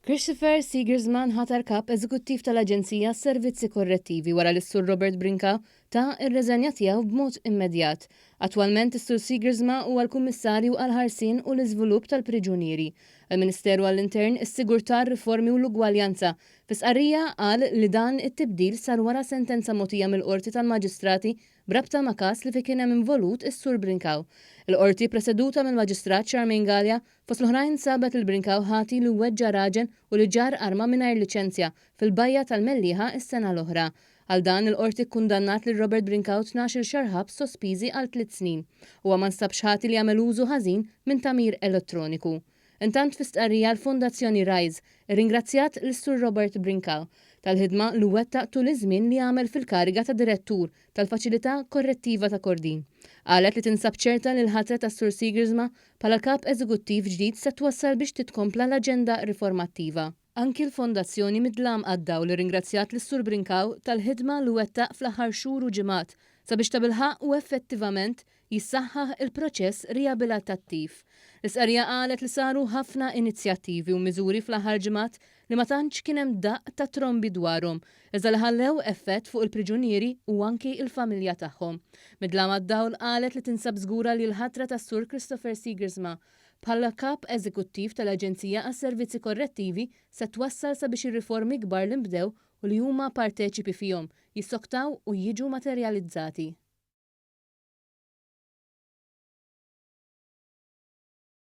Christopher Siegersma nħatar Kap Eżekuttiv tal-Aġenzija għas-Servizzi Korrettivi wara li s-Sur Robert Brincau ta r-reżenja tiegħu b'mod immedjat. Attwalment is-Sur Siegersma huwa l-Kummissarju għall-Ħarsien u l-Iżvilupp tal-Priġunieri. Il-Ministeru għall-Intern, is-Sigurtà, r-Riformi u l-Ugwaljanza fi stqarrija qal li dan it-tibdil sar wara sentenza mogħtija mill-Qorti tal-Maġistrati b'rabta ma' każ li fih kien hemm involut is-Sur Brincau. Il-Qorti, preseduta mill-Maġistrat Charmaine Galea, Fost l-oħrajn sabet lil Brincau ħati li weġġa' raġel u li ġarr arma mingħajr liċenzja fil-Bajja tal-Mellieħa s-sena l-oħra. Għal dan, il-Qorti kkundannat lil Robert Brincau 12-il xahar ħabs sospiżi għal tliet snin. Huwa ma nstabx ħati li għamel użu ħażin minn tagħmir elettroniku. Intant fi stqarrija l-Fondazzjoni Rise rringrazzjat lis-Sur Robert Brincau tal-ħidma li wettaq tul iż-żmien li għamel fil-kariga ta' Direttur tal-Faċilità Korrettiva ta' Kordin. Qalet li tinsab ċerta li l-ħatra tas-Sur Siegersma bħala Kap Eżekuttiv ġdid se twassal biex titkompla l-aġenda riformattiva. Anki l-Fondazzjoni Mid-Dlam għad-Dawl irringrazzjat lis-Sur Brincau tal-ħidma li wettaq fl-aħħar xhur u ġimgħat sabiex tabilħaqq u effettivament jissaħħaħ il-proċess riabilatattiv. L-istqarrija qalet li saru ħafna inizjattivi u miżuri fl-aħħar ġimgħat li ma tantx kien hemm daqq ta' trombi dwarhom, iżda li ħallew effett fuq il-priġunieri u anki l-familja tagħhom. Mid-Dlam għad-Dawl qalet li tinsab żgura li l-ħatra tas-Sur Christopher Siegersma bħala Kap Eżekuttiv tal-Aġenzija għas-Servizzi Korrettivi se twassal sabiex ir-riformi kbar li nbdew u li huma parteċipi fihom, jissoktaw u jiġu materjalizzati.